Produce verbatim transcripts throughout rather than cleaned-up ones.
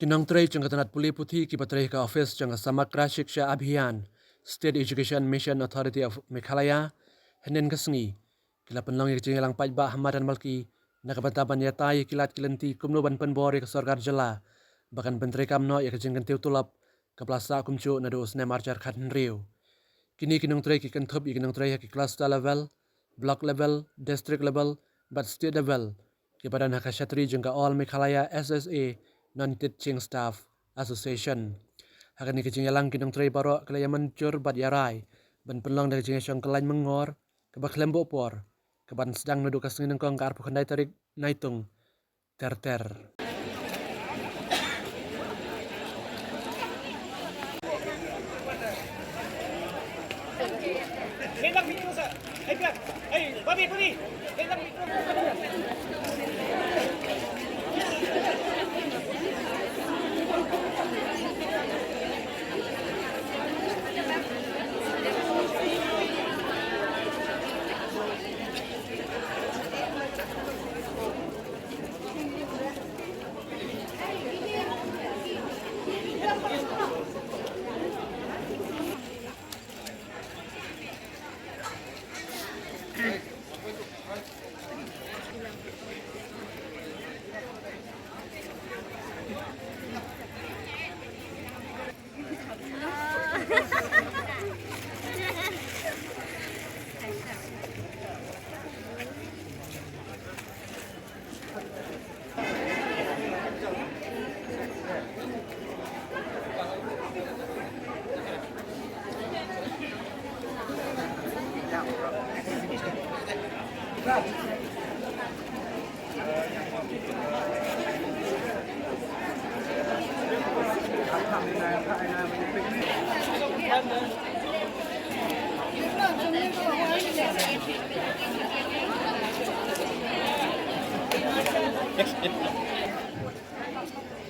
Ki nongtrei jong ka tnat pule puthi kiba trei ha ka office jong ka Samagra Shiksha Abhiyan, State Education Mission Authority of Meghalaya, hynnin ka sngi ki la pynlong ïa ka jingïalang paidbah ha madan Malki na ka bynta ban ïatai ïa ki lad ki lynti kumno ban pynbor ïa ka sorkar jylla ba kan pyntreikam noh ïa ka jingkyntiew tulop kaba la sah kumjuh naduh u snem arhajar khathynriew. Kine ki nongtrei ki kynthup ïa ki nongtrei ha ki cluster level, block level, district level bad state level, kiba don ha ka shatri jong ka All Meghalaya S S A Non-Teaching Staff Association. Ha kane ka jingïalang ki nongtrei baroh ki la ïa mynjur bad ïa rai ban pynlong da ka jingïashong kyllain myngor kaba khlem buh por, kaban sdang naduh ka sngi nyngkong ka arphew khyndai tarik Naitung ter ter.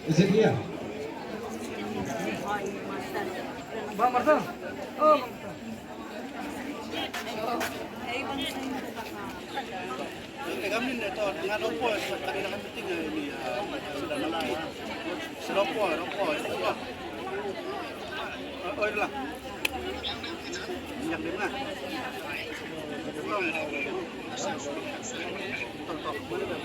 Is it here? Bang Marcel. Oh, Bang Marcel. Eh, kami ni tu, tengah lupa, tadi dah kami tinggal ni, ah, sudah malam. Sudah lupa, lupa, lupa. Oh, oh, itulah. Minyak dia mana? Tok, tok, mana dah?